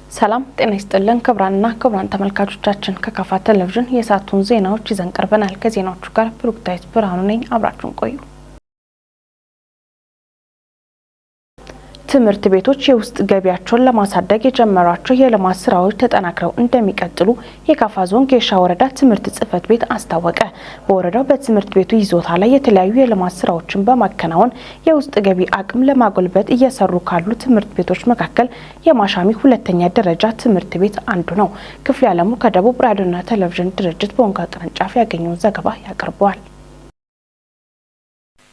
ሰላም ጤና ይስጥልን ክቡራንና ክቡራት ተመልካቾቻችን፣ ከካፋ ቴሌቪዥን የሰዓቱን ዜናዎች ይዘን ቀርበናል። ከዜናዎቹ ጋር ብሩክታዊት ብርሃኑ ነኝ። አብራችሁን ቆዩ። ትምህርት ቤቶች የውስጥ ገቢያቸውን ለማሳደግ የጀመሯቸው የልማት ስራዎች ተጠናክረው እንደሚቀጥሉ የካፋ ዞን ጌሻ ወረዳ ትምህርት ጽሕፈት ቤት አስታወቀ። በወረዳው በትምህርት ቤቱ ይዞታ ላይ የተለያዩ የልማት ስራዎችን በማከናወን የውስጥ ገቢ አቅም ለማጎልበት እየሰሩ ካሉ ትምህርት ቤቶች መካከል የማሻሚ ሁለተኛ ደረጃ ትምህርት ቤት አንዱ ነው። ክፍሌ አለሙ ከደቡብ ራዲዮና ቴሌቪዥን ድርጅት በወንጋ ቅርንጫፍ ያገኘውን ዘገባ ያቀርበዋል።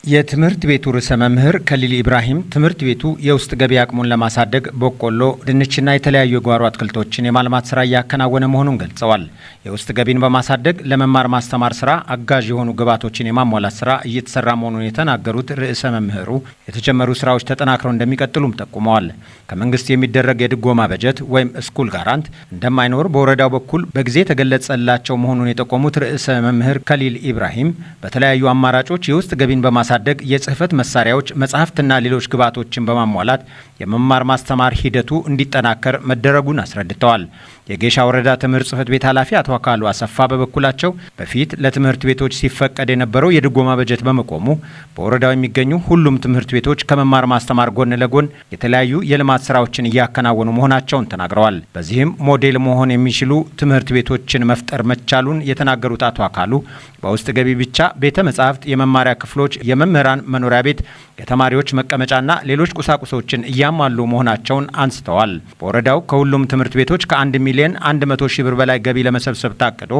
የትምህርት ቤቱ ርዕሰ መምህር ከሊል ኢብራሂም ትምህርት ቤቱ የውስጥ ገቢ አቅሙን ለማሳደግ በቆሎ፣ ድንችና የተለያዩ የጓሮ አትክልቶችን የማልማት ስራ እያከናወነ መሆኑን ገልጸዋል። የውስጥ ገቢን በማሳደግ ለመማር ማስተማር ስራ አጋዥ የሆኑ ግብዓቶችን የማሟላት ስራ እየተሰራ መሆኑን የተናገሩት ርዕሰ መምህሩ የተጀመሩ ስራዎች ተጠናክረው እንደሚቀጥሉም ጠቁመዋል። ከመንግስት የሚደረግ የድጎማ በጀት ወይም school grant እንደማይኖር በወረዳው በኩል በጊዜ የተገለጸላቸው መሆኑን የጠቆሙት ርዕሰ መምህር ከሊል ኢብራሂም በተለያዩ አማራጮች የውስጥ ገቢን በማሳደግ የጽህፈት መሳሪያዎች፣ መጽሐፍትና ሌሎች ግብዓቶችን በማሟላት የመማር ማስተማር ሂደቱ እንዲጠናከር መደረጉን አስረድተዋል። የጌሻ ወረዳ ትምህርት ጽሕፈት ቤት ኃላፊ አቶ አካሉ አሰፋ በበኩላቸው በፊት ለትምህርት ቤቶች ሲፈቀድ የነበረው የድጎማ በጀት በመቆሙ በወረዳው የሚገኙ ሁሉም ትምህርት ቤቶች ከመማር ማስተማር ጎን ለጎን የተለያዩ የልማት ስራዎችን እያከናወኑ መሆናቸውን ተናግረዋል። በዚህም ሞዴል መሆን የሚችሉ ትምህርት ቤቶችን መፍጠር መቻሉን የተናገሩት አቶ አካሉ በውስጥ ገቢ ብቻ ቤተ መጻሕፍት፣ የመማሪያ ክፍሎች፣ የመምህራን መኖሪያ ቤት፣ የተማሪዎች መቀመጫና ሌሎች ቁሳቁሶችን እያሟሉ መሆናቸውን አንስተዋል። በወረዳው ከሁሉም ትምህርት ቤቶች ከ1 ሚሊዮን 100 ሺህ ብር በላይ ገቢ ለመሰብሰብ ታቅዶ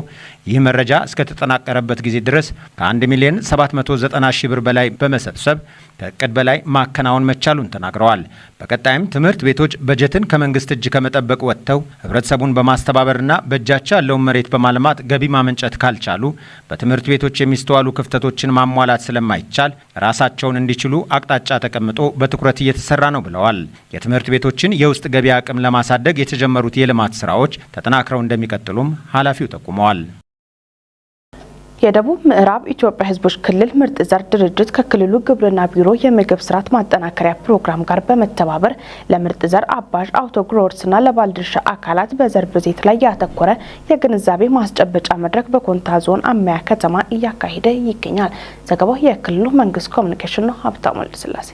ይህ መረጃ እስከተጠናቀረበት ጊዜ ድረስ ከ1 ሚሊዮን 790 ሺህ ብር በላይ በመሰብሰብ ከእቅድ በላይ ማከናወን መቻሉን ተናግረዋል። በቀጣይም ትምህርት ቤቶች በጀትን ከመንግስት እጅ ከመጠበቅ ወጥተው ህብረተሰቡን በማስተባበርና በእጃቸው ያለውን መሬት በማልማት ገቢ ማመንጨት ካልቻሉ በትምህርት ቤቶች የሚስተዋሉ ክፍተቶችን ማሟላት ስለማይቻል ራሳቸውን እንዲችሉ አቅጣጫ ተቀምጦ በትኩረት እየተሰራ ነው ብለዋል። የትምህርት ቤቶችን የውስጥ ገቢ አቅም ለማሳደግ የተጀመሩት የልማት ስራዎች ተጠናክረው እንደሚቀጥሉም ኃላፊው ጠቁመዋል። የደቡብ ምዕራብ ኢትዮጵያ ሕዝቦች ክልል ምርጥ ዘር ድርጅት ከክልሉ ግብርና ቢሮ የምግብ ስርዓት ማጠናከሪያ ፕሮግራም ጋር በመተባበር ለምርጥ ዘር አባዥ አውቶ growers ና ለባለድርሻ አካላት በዘር ብዜት ላይ ያተኮረ የግንዛቤ ማስጨበጫ መድረክ በኮንታ ዞን አማያ ከተማ እያካሄደ ይገኛል። ዘገባው የክልሉ መንግስት ኮሚኒኬሽን ነው። ሀብታሙ ወልደስላሴ።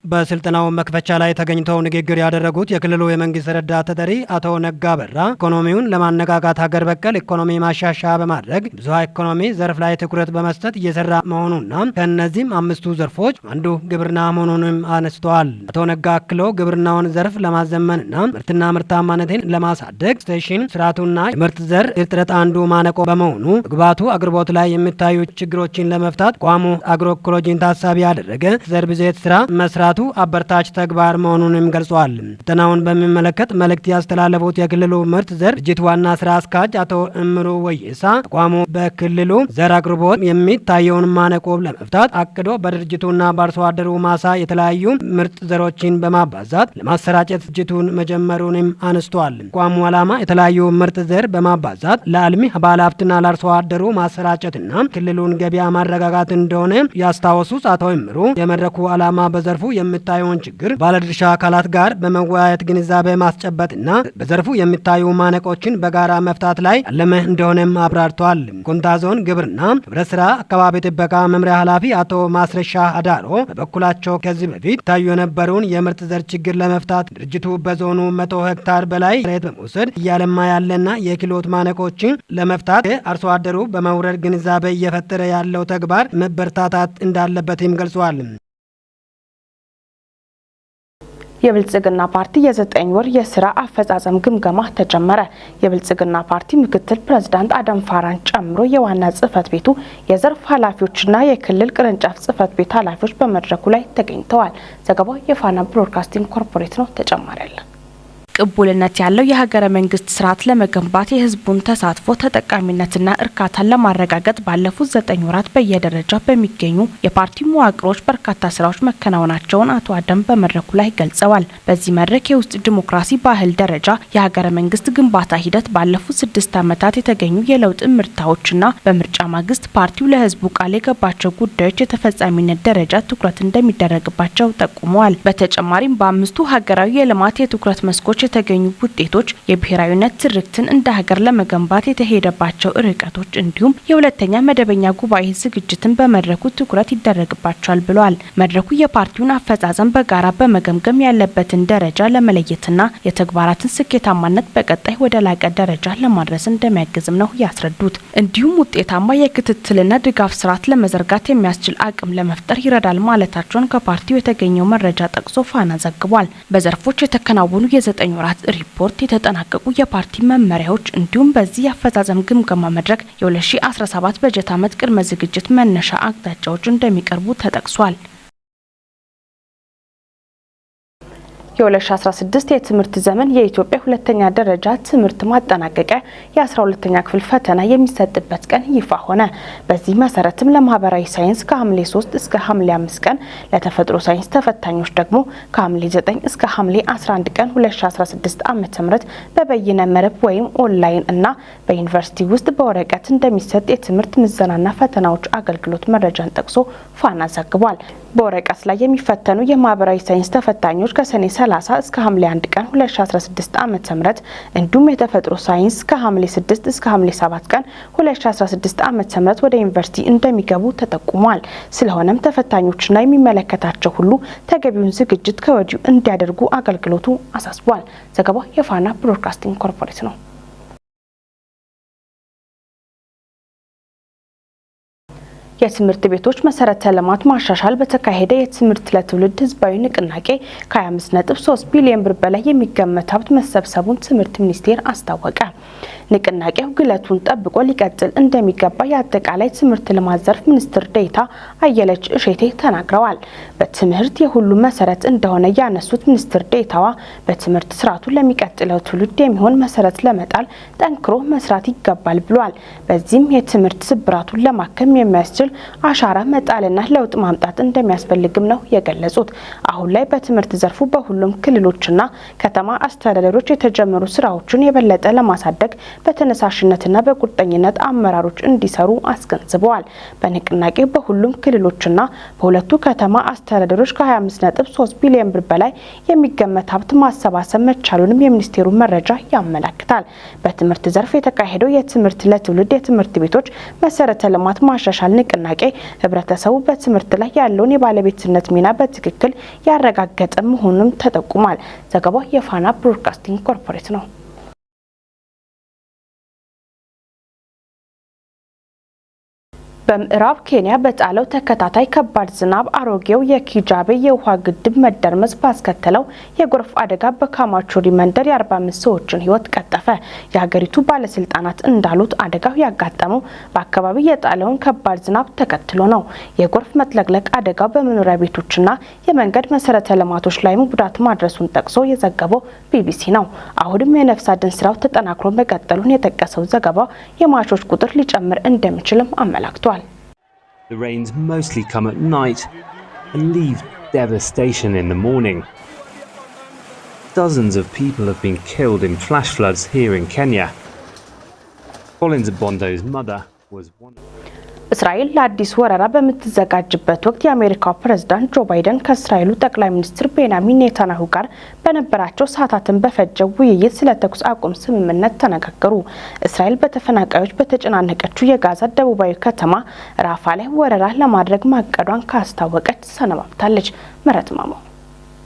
በስልጠናው መክፈቻ ላይ ተገኝተው ንግግር ያደረጉት የክልሉ የመንግስት ረዳት ተጠሪ አቶ ነጋ በራ ኢኮኖሚውን ለማነቃቃት ሀገር በቀል ኢኮኖሚ ማሻሻያ በማድረግ ብዝሃ ኢኮኖሚ ዘርፍ ላይ ትኩረት በመስጠት እየሰራ መሆኑና ከእነዚህም አምስቱ ዘርፎች አንዱ ግብርና መሆኑንም አነስተዋል። አቶ ነጋ አክለው ግብርናውን ዘርፍ ለማዘመንና ምርትና ምርታማነትን ለማሳደግ ኤክስቴንሽን ስርዓቱና የምርጥ ዘር እጥረት አንዱ ማነቆ በመሆኑ ግብዓቱ አቅርቦት ላይ የሚታዩ ችግሮችን ለመፍታት ተቋሙ አግሮኢኮሎጂን ታሳቢ ያደረገ ዘር ብዜት ስራ መስራቱ አበረታች ተግባር መሆኑንም ገልጿል። ስልጠናውን በሚመለከት መልእክት ያስተላለፉት የክልሉ ምርጥ ዘር ድርጅት ዋና ስራ አስኪያጅ አቶ እምሩ ወይሳ ተቋሙ በክልሉ ዘር አቅርቦት የሚታየውን ማነቆ ለመፍታት አቅዶ በድርጅቱና በአርሶ አደሩ ማሳ የተለያዩ ምርጥ ዘሮችን በማባዛት ለማሰራጨት ዝግጅቱን መጀመሩንም አነስተዋል። ተቋሙ ዓላማ የተለያዩ ምርጥ ዘር በማባዛት ለአልሚ ባለሀብትና ለአርሶ አደሩ ማሰራጨትና ክልሉን ገበያ ማረጋጋት እንደሆነ ያስታወሱት አቶ እምሩ የመድረኩ ዓላማ በዘርፉ የሚታየውን ችግር ባለድርሻ አካላት ጋር በመወያየት ግንዛቤ ማስጨበጥና በዘርፉ የሚታዩ ማነቆችን በጋራ መፍታት ላይ ያለመ እንደሆነም አብራርተዋል። ኮንታ ዞን ግብርና ህብረት ስራ አካባቢ ጥበቃ መምሪያ ኃላፊ አቶ ማስረሻ አዳሮ በበኩላቸው ከዚህ በፊት ታዩ የነበረውን የምርጥ ዘር ችግር ለመፍታት ድርጅቱ በዞኑ 100 ሄክታር በላይ መሬት በመውሰድ እያለማ ያለና የክሎት ማነቆችን ለመፍታት አርሶ አደሩ በመውረድ ግንዛቤ እየፈጠረ ያለው ተግባር መበርታታት እንዳለበትም ገልጿል። የብልጽግና ፓርቲ የ9 ወር የስራ አፈጻጸም ግምገማ ተጀመረ። የብልጽግና ፓርቲ ምክትል ፕሬዝዳንት አደም ፋራን ጨምሮ የዋና ጽህፈት ቤቱ የዘርፍ ኃላፊዎችና የክልል ቅርንጫፍ ጽህፈት ቤት ኃላፊዎች በመድረኩ ላይ ተገኝተዋል። ዘገባው የፋና ብሮድካስቲንግ ኮርፖሬት ነው። ተጨማሪ አለ። ቅቡልነት ያለው የሀገረ መንግስት ስርዓት ለመገንባት የህዝቡን ተሳትፎ ተጠቃሚነትና እርካታን ለማረጋገጥ ባለፉት 9 ወራት በየደረጃው በሚገኙ የፓርቲ መዋቅሮች በርካታ ስራዎች መከናወናቸውን አቶ አደም በመድረኩ ላይ ገልጸዋል። በዚህ መድረክ የውስጥ ዲሞክራሲ ባህል ደረጃ፣ የሀገረ መንግስት ግንባታ ሂደት፣ ባለፉት 6 ዓመታት የተገኙ የለውጥ እምርታዎችና በምርጫ ማግስት ፓርቲው ለህዝቡ ቃል የገባቸው ጉዳዮች የተፈጻሚነት ደረጃ ትኩረት እንደሚደረግባቸው ጠቁመዋል። በተጨማሪም በአምስቱ ሀገራዊ የልማት የትኩረት መስኮች የተገኙ ውጤቶች፣ የብሔራዊነት ትርክትን እንደ ሀገር ለመገንባት የተሄደባቸው ርቀቶች እንዲሁም የሁለተኛ መደበኛ ጉባኤ ዝግጅትን በመድረኩ ትኩረት ይደረግባቸዋል ብለዋል። መድረኩ የፓርቲውን አፈጻጸም በጋራ በመገምገም ያለበትን ደረጃ ለመለየትና የተግባራትን ስኬታማነት በቀጣይ ወደ ላቀ ደረጃ ለማድረስ እንደሚያግዝም ነው ያስረዱት። እንዲሁም ውጤታማ የክትትልና ድጋፍ ስርዓት ለመዘርጋት የሚያስችል አቅም ለመፍጠር ይረዳል ማለታቸውን ከፓርቲው የተገኘው መረጃ ጠቅሶ ፋና ዘግቧል። በዘርፎች የተከናወኑ የ9 ወራት ሪፖርት፣ የተጠናቀቁ የፓርቲ መመሪያዎች እንዲሁም በዚህ የአፈጻጸም ግምገማ መድረክ የ2017 በጀት ዓመት ቅድመ ዝግጅት መነሻ አቅጣጫዎች እንደሚቀርቡ ተጠቅሷል። የ2016 የትምህርት ዘመን የኢትዮጵያ ሁለተኛ ደረጃ ትምህርት ማጠናቀቂያ የ12ኛ ክፍል ፈተና የሚሰጥበት ቀን ይፋ ሆነ። በዚህ መሰረትም ለማህበራዊ ሳይንስ ከሐምሌ 3 እስከ ሐምሌ 5 ቀን፣ ለተፈጥሮ ሳይንስ ተፈታኞች ደግሞ ከሐምሌ 9 እስከ ሐምሌ 11 ቀን 2016 ዓ.ም በበይነ መረብ ወይም ኦንላይን እና በዩኒቨርሲቲ ውስጥ በወረቀት እንደሚሰጥ የትምህርት ምዘናና ፈተናዎች አገልግሎት መረጃን ጠቅሶ ፋና ዘግቧል። በወረቀት ላይ የሚፈተኑ የማህበራዊ ሳይንስ ተፈታኞች ከሰኔ 30 እስከ ሐምሌ 1 ቀን 2016 ዓ.ም እንዲሁም የተፈጥሮ ሳይንስ ከሐምሌ 6 እስከ ሐምሌ 7 ቀን 2016 ዓ.ም ወደ ዩኒቨርሲቲ እንደሚገቡ ተጠቁሟል። ስለሆነም ተፈታኞችና የሚመለከታቸው ሁሉ ተገቢውን ዝግጅት ከወዲሁ እንዲያደርጉ አገልግሎቱ አሳስቧል። ዘገባው የፋና ብሮድካስቲንግ ኮርፖሬት ነው። የትምህርት ቤቶች መሰረተ ልማት ማሻሻል በተካሄደ የትምህርት ለትውልድ ህዝባዊ ንቅናቄ ከ25.3 ቢሊዮን ብር በላይ የሚገመት ሀብት መሰብሰቡን ትምህርት ሚኒስቴር አስታወቀ። ንቅናቄው ግለቱን ጠብቆ ሊቀጥል እንደሚገባ የአጠቃላይ ትምህርት ልማት ዘርፍ ሚኒስትር ዴኤታ አየለች እሼቴ ተናግረዋል። በትምህርት የሁሉም መሰረት እንደሆነ ያነሱት ሚኒስትር ዴኤታዋ በትምህርት ስርዓቱ ለሚቀጥለው ትውልድ የሚሆን መሰረት ለመጣል ጠንክሮ መስራት ይገባል ብለዋል። በዚህም የትምህርት ስብራቱን ለማከም የሚያስችል አሻራ መጣልና ለውጥ ማምጣት እንደሚያስፈልግም ነው የገለጹት። አሁን ላይ በትምህርት ዘርፉ በሁሉም ክልሎችና ከተማ አስተዳደሮች የተጀመሩ ስራዎችን የበለጠ ለማሳደግ በተነሳሽነትና በቁርጠኝነት አመራሮች እንዲሰሩ አስገንዝበዋል። በንቅናቄው በሁሉም ክልሎችና በሁለቱ ከተማ አስተዳደሮች ከ25.3 ቢሊዮን ብር በላይ የሚገመት ሀብት ማሰባሰብ መቻሉንም የሚኒስቴሩ መረጃ ያመላክታል። በትምህርት ዘርፍ የተካሄደው የትምህርት ለትውልድ የትምህርት ቤቶች መሰረተ ልማት ማሻሻል ንቅናቄ ህብረተሰቡ በትምህርት ላይ ያለውን የባለቤትነት ሚና በትክክል ያረጋገጠ መሆኑንም ተጠቁሟል። ዘገባው የፋና ብሮድካስቲንግ ኮርፖሬት ነው። በምዕራብ ኬንያ በጣለው ተከታታይ ከባድ ዝናብ አሮጌው የኪጃቤ የውሃ ግድብ መደርመስ ባስከተለው የጎርፍ አደጋ በካማቹሪ መንደር የ45 ሰዎችን ሕይወት ቀጠፈ። የሀገሪቱ ባለስልጣናት እንዳሉት አደጋው ያጋጠመው በአካባቢው የጣለውን ከባድ ዝናብ ተከትሎ ነው። የጎርፍ መጥለቅለቅ አደጋው በመኖሪያ ቤቶችና የመንገድ መሰረተ ልማቶች ላይም ጉዳት ማድረሱን ጠቅሶ የዘገበው ቢቢሲ ነው። አሁንም የነፍስ አድን ስራው ተጠናክሮ መቀጠሉን የጠቀሰው ዘገባው የሟቾች ቁጥር ሊጨምር እንደሚችልም አመላክቷል። The rains mostly come at night and leave devastation in the morning. Dozens of people have been killed in flash floods here in Kenya. Collins Bondo's mother was one. እስራኤል ለአዲስ ወረራ በምትዘጋጅበት ወቅት የአሜሪካው ፕሬዝዳንት ጆ ባይደን ከእስራኤሉ ጠቅላይ ሚኒስትር ቤንያሚን ኔታንያሁ ጋር በነበራቸው ሰዓታትን በፈጀው ውይይት ስለ ተኩስ አቁም ስምምነት ተነጋገሩ። እስራኤል በተፈናቃዮች በተጨናነቀችው የጋዛ ደቡባዊ ከተማ ራፋ ላይ ወረራ ለማድረግ ማቀዷን ካስታወቀች ሰነባብታለች። ምህረት ማሞ።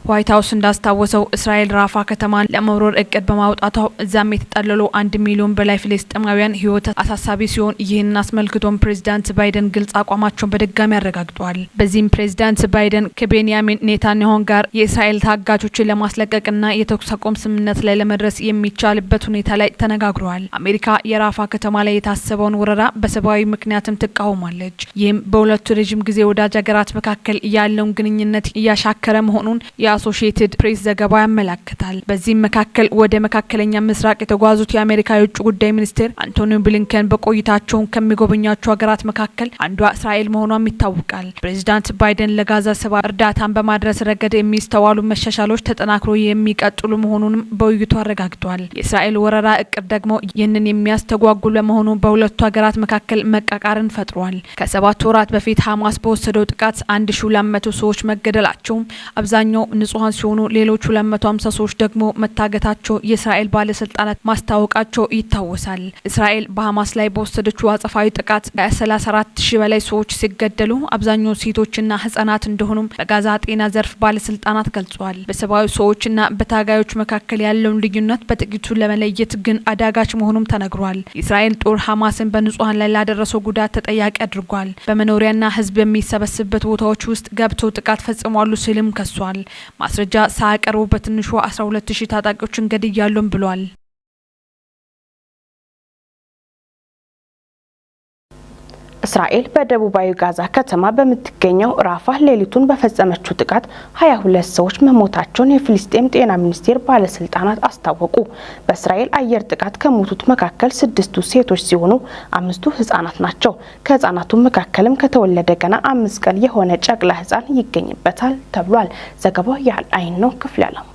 ዋይት ሀውስ እንዳስታወሰው እስራኤል ራፋ ከተማን ለመውረር እቅድ በማውጣቷ እዛም የተጠለሉ 1 ሚሊዮን በላይ ፍልስጤማውያን ሕይወት አሳሳቢ ሲሆን ይህንን አስመልክቶም ፕሬዚዳንት ባይደን ግልጽ አቋማቸውን በድጋሚ አረጋግጠዋል። በዚህም ፕሬዚዳንት ባይደን ከቤንያሚን ኔታንያሁ ጋር የእስራኤል ታጋቾችን ለማስለቀቅና የተኩስ አቁም ስምምነት ላይ ለመድረስ የሚቻልበት ሁኔታ ላይ ተነጋግረዋል። አሜሪካ የራፋ ከተማ ላይ የታሰበውን ወረራ በሰብአዊ ምክንያትም ትቃወማለች። ይህም በሁለቱ ረዥም ጊዜ ወዳጅ ሀገራት መካከል ያለውን ግንኙነት እያሻከረ መሆኑን የአሶሺየትድ ፕሬስ ዘገባ ያመላክታል። በዚህም መካከል ወደ መካከለኛ ምስራቅ የተጓዙት የአሜሪካ የውጭ ጉዳይ ሚኒስቴር አንቶኒ ብሊንከን በቆይታቸውን ከሚጎበኟቸው ሀገራት መካከል አንዷ እስራኤል መሆኗም ይታወቃል። ፕሬዚዳንት ባይደን ለጋዛ ሰብአዊ እርዳታን በማድረስ ረገድ የሚስተዋሉ መሻሻሎች ተጠናክሮ የሚቀጥሉ መሆኑንም በውይይቱ አረጋግጧል። የእስራኤል ወረራ እቅድ ደግሞ ይህንን የሚያስተጓጉል በመሆኑ በሁለቱ ሀገራት መካከል መቃቃርን ፈጥሯል። ከ7 ወራት በፊት ሀማስ በወሰደው ጥቃት 1200 ሰዎች መገደላቸውም አብዛኛው ንጹሐን ሲሆኑ ሌሎች 250 ሰዎች ደግሞ መታገታቸው የእስራኤል ባለስልጣናት ማስታወቃቸው ይታወሳል። እስራኤል በሀማስ ላይ በወሰደችው አጸፋዊ ጥቃት ከ34 ሺህ በላይ ሰዎች ሲገደሉ አብዛኛው ሴቶችና ህጻናት እንደሆኑም በጋዛ ጤና ዘርፍ ባለስልጣናት ገልጿል። በሰብአዊ ሰዎችና በታጋዮች መካከል ያለውን ልዩነት በጥቂቱ ለመለየት ግን አዳጋች መሆኑም ተነግሯል። የእስራኤል ጦር ሀማስን በንጹሐን ላይ ላደረሰው ጉዳት ተጠያቂ አድርጓል። በመኖሪያና ህዝብ በሚሰበስብበት ቦታዎች ውስጥ ገብተው ጥቃት ፈጽሟሉ ሲልም ከሷል። ማስረጃ ሳያቀርቡ በትንሹ 12 ሺህ ታጣቂዎችን ገድያለሁም ብሏል። እስራኤል በደቡባዊ ጋዛ ከተማ በምትገኘው ራፋ ሌሊቱን በፈጸመችው ጥቃት 22 ሰዎች መሞታቸውን የፍልስጤም ጤና ሚኒስቴር ባለስልጣናት አስታወቁ። በእስራኤል አየር ጥቃት ከሞቱት መካከል ስድስቱ ሴቶች ሲሆኑ አምስቱ ህጻናት ናቸው። ከህጻናቱ መካከልም ከተወለደ ገና 5 ቀን የሆነ ጨቅላ ህጻን ይገኝበታል ተብሏል። ዘገባው የአል አይን ነው። ክፍለ ያለው።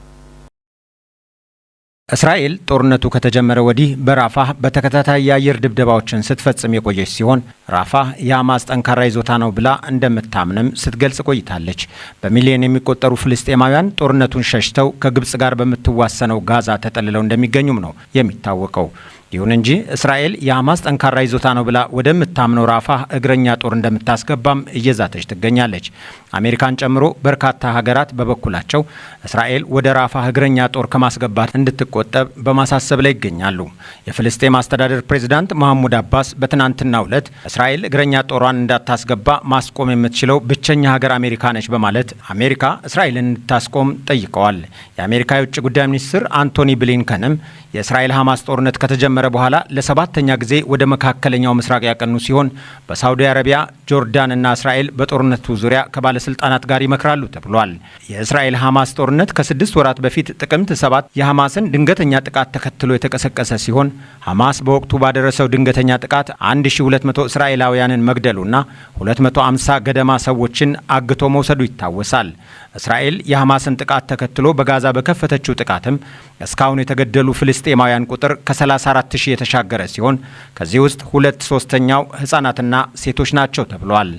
እስራኤል ጦርነቱ ከተጀመረ ወዲህ በራፋህ በተከታታይ የአየር ድብደባዎችን ስትፈጽም የቆየች ሲሆን ራፋህ የሐማስ ጠንካራ ይዞታ ነው ብላ እንደምታምንም ስትገልጽ ቆይታለች። በሚሊዮን የሚቆጠሩ ፍልስጤማውያን ጦርነቱን ሸሽተው ከግብጽ ጋር በምትዋሰነው ጋዛ ተጠልለው እንደሚገኙም ነው የሚታወቀው። ይሁን እንጂ እስራኤል የሐማስ ጠንካራ ይዞታ ነው ብላ ወደምታምነው ራፋህ እግረኛ ጦር እንደምታስገባም እየዛተች ትገኛለች። አሜሪካን ጨምሮ በርካታ ሀገራት በበኩላቸው እስራኤል ወደ ራፋህ እግረኛ ጦር ከማስገባት እንድትቆጠብ በማሳሰብ ላይ ይገኛሉ። የፍልስጤም አስተዳደር ፕሬዚዳንት መሐሙድ አባስ በትናንትናው ዕለት እስራኤል እግረኛ ጦሯን እንዳታስገባ ማስቆም የምትችለው ብቸኛ ሀገር አሜሪካ ነች በማለት አሜሪካ እስራኤልን እንድታስቆም ጠይቀዋል። የአሜሪካ የውጭ ጉዳይ ሚኒስትር አንቶኒ ብሊንከንም የእስራኤል ሐማስ ጦርነት ከተጀመረ በኋላ ለሰባተኛ ጊዜ ወደ መካከለኛው ምስራቅ ያቀኑ ሲሆን በሳውዲ አረቢያ፣ ጆርዳንና እስራኤል በጦርነቱ ዙሪያ ከባለስልጣናት ጋር ይመክራሉ ተብሏል። የእስራኤል ሐማስ ጦርነት ከ6 ወራት በፊት ጥቅምት 7 የሐማስን ድንገተኛ ጥቃት ተከትሎ የተቀሰቀሰ ሲሆን ሐማስ በወቅቱ ባደረሰው ድንገተኛ ጥቃት 1200 እስራኤላውያንን መግደሉና 250 ገደማ ሰዎችን አግቶ መውሰዱ ይታወሳል። እስራኤል የሐማስን ጥቃት ተከትሎ በጋዛ በከፈተችው ጥቃትም እስካሁን የተገደሉ ፍልስጤማውያን ቁጥር ከ34 ሺህ የተሻገረ ሲሆን ከዚህ ውስጥ ሁለት ሶስተኛው ሕጻናትና ሴቶች ናቸው ተብሏል።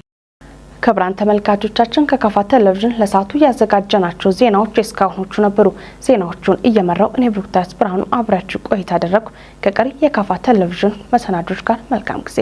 ክቡራን ተመልካቾቻችን፣ ከካፋ ቴሌቪዥን ለሰዓቱ ያዘጋጀናቸው ዜናዎች የእስካሁኖቹ ነበሩ። ዜናዎቹን እየመራው እኔ ብሩክታይት ብርሃኑ አብሬያችሁ ቆይታ አደረግኩ። ከቀሪ የካፋ ቴሌቪዥን መሰናዶች ጋር መልካም ጊዜ።